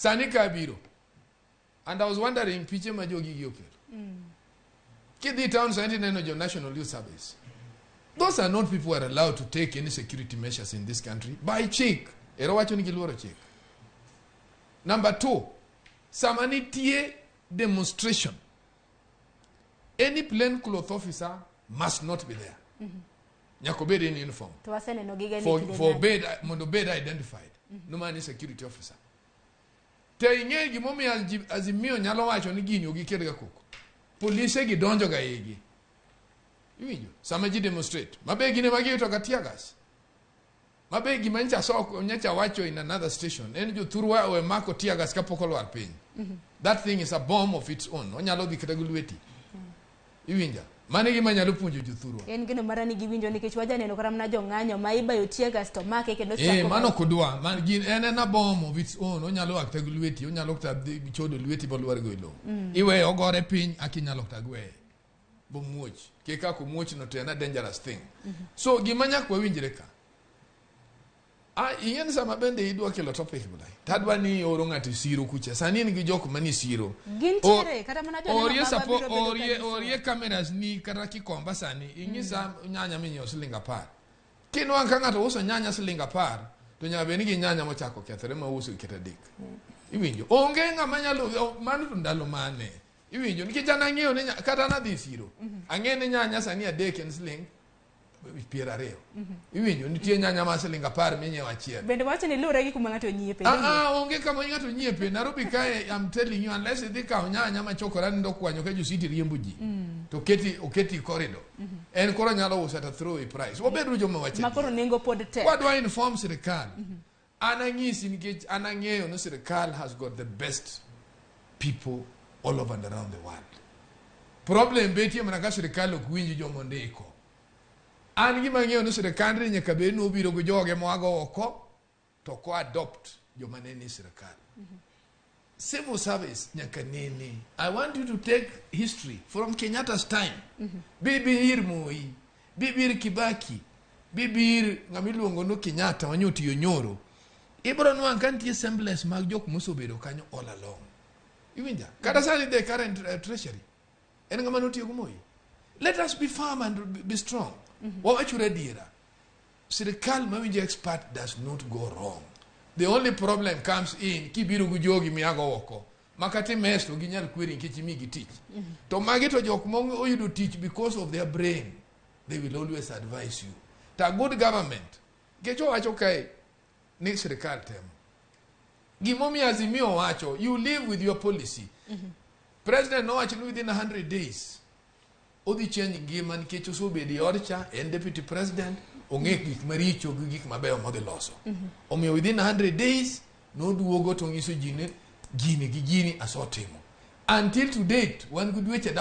Sani ka biro, and I was wondering piche ma jogi gi okelo. Kidhi town sani tineno jo National Youth Service. Those are not people who are allowed to take any security measures in this country by chik. Ero wacho ni giluoro chik. Number two, sama nitie demonstration, any plain cloth officer must not be there. Nyaka obed in uniform. To waseneno gige For, for bed, mondo obed identified. No man is security officer. Te ing'e gimomiyo Azimio nyalo wacho ni gini ok gikel ga koko. Polise gi donjo ga igi. Iwinjo? Sama ji demonstrate. Mabe gine ma giyudo ga tear gas. Mabe gima nyocha so nyocha wacho in another station. En jothurwa owe mako tear gas kapok olwar piny. That thing is a bomb of its own. Onyalo dhi kata gi lweti. Iwinja? Mano e gima nyalo puonjo jothurwa. En gino mara ni giwinjo nikech wajaneno kata mana jong'anyo ma ibayo tear gas to make kendo Eh, chako mano ok odwa. Man, gin, en en a bomb of its own. Onyalo akta gi lweti, onyalo kata dhi chodo lweti bolwar go e lowo. Iweye ogore piny, aki inyalo kata gweye. Bomuoch. Kik kaka omuoch no to en a dangerous thing. So gima nyaka wawinjre ka. Ah, ing'e ni sama bende idwa kelo topic bulai. Tadwa ni ioro ng'ato e siro kucha. Sani in gi jok manie siro. Gintiere, kata mana joneno Orie magwa biro bedo orie kanyisowa. Orie cameras ni kata Kikomba sani. Ing'isa nyanya minyiewo siling 10. Kinwang' ka ng'ato uso nyanya siling 10, to nyaka bed ni gi nyanya mochako kethore ma uso kata 3. Iwinjo? Onge ng'ama nyalo mano to ndalo mane? Iwinjo? Nikech an ang'eyo ni kata an adhi e siro. Ang'eyo ni nyanya sani 3 en siling 20. Iwinjo? Nitie nyanya ma siling 10 minyiewo achiel. Bende wacho ni luwore gi kuma ng'ato nyiepe. Ah, ah, onge kama ng'ato nyiepe. Nairobi kae, I'm telling you, unless idhi kawo nyanya ma chokora nindo kwanyo ka jositi riembo ji. To oketi oketi corridor. En koro nyalo uso at a throwaway price. Wabedo joma wacho. Ma koro nengo pod tek. Wadwa inform sirikal. An ang'isi nikech an ang'eyo ni sirikal has got the best people all over and around the world. Problem betie mana ka sirikal ok winj joma ondiko. An gima ang'eyo ni sirikandni nyaka bed ni obiro gi joge moago oko to ko adopt joma ne ni sirikal. Civil service nyaka nene. I want you to take history from Kenyatta's time. Bibi ir Moi, bibi ir Kibaki, bibi ir ng'ama iluongo ni Kenyatta manyo tiyo nyoro. Ibro nwang' ka nitie semblance mag jok mosebedo kanyo all along. Iwinja? Kata sani the current treasury en ng'ama notiyo gi Moi. Let us be firm and be strong. Wawachuru adiera. Sirikal mawinjo expert does not go wrong. The only problem comes in kibiro gi jogi miago oko. Makata imes to ginyal kweri nikech imigi tich. To magi to jok moyudo tich because of their brain. They will always advise you. To a good government, nikech owacho kae ni sirikal temo. Gimomiyo Azimio wacho, you live with your policy. President nowacho ni within 100 days odhi change ngima nikech osebedo e od cha, en deputy president, ong'e gik maricho gi gik mabeyo modhi loso. Omiyo within 100 days noduogo to nyiso ji ni gini gi gini asetimo. Until to date, wan gi dweche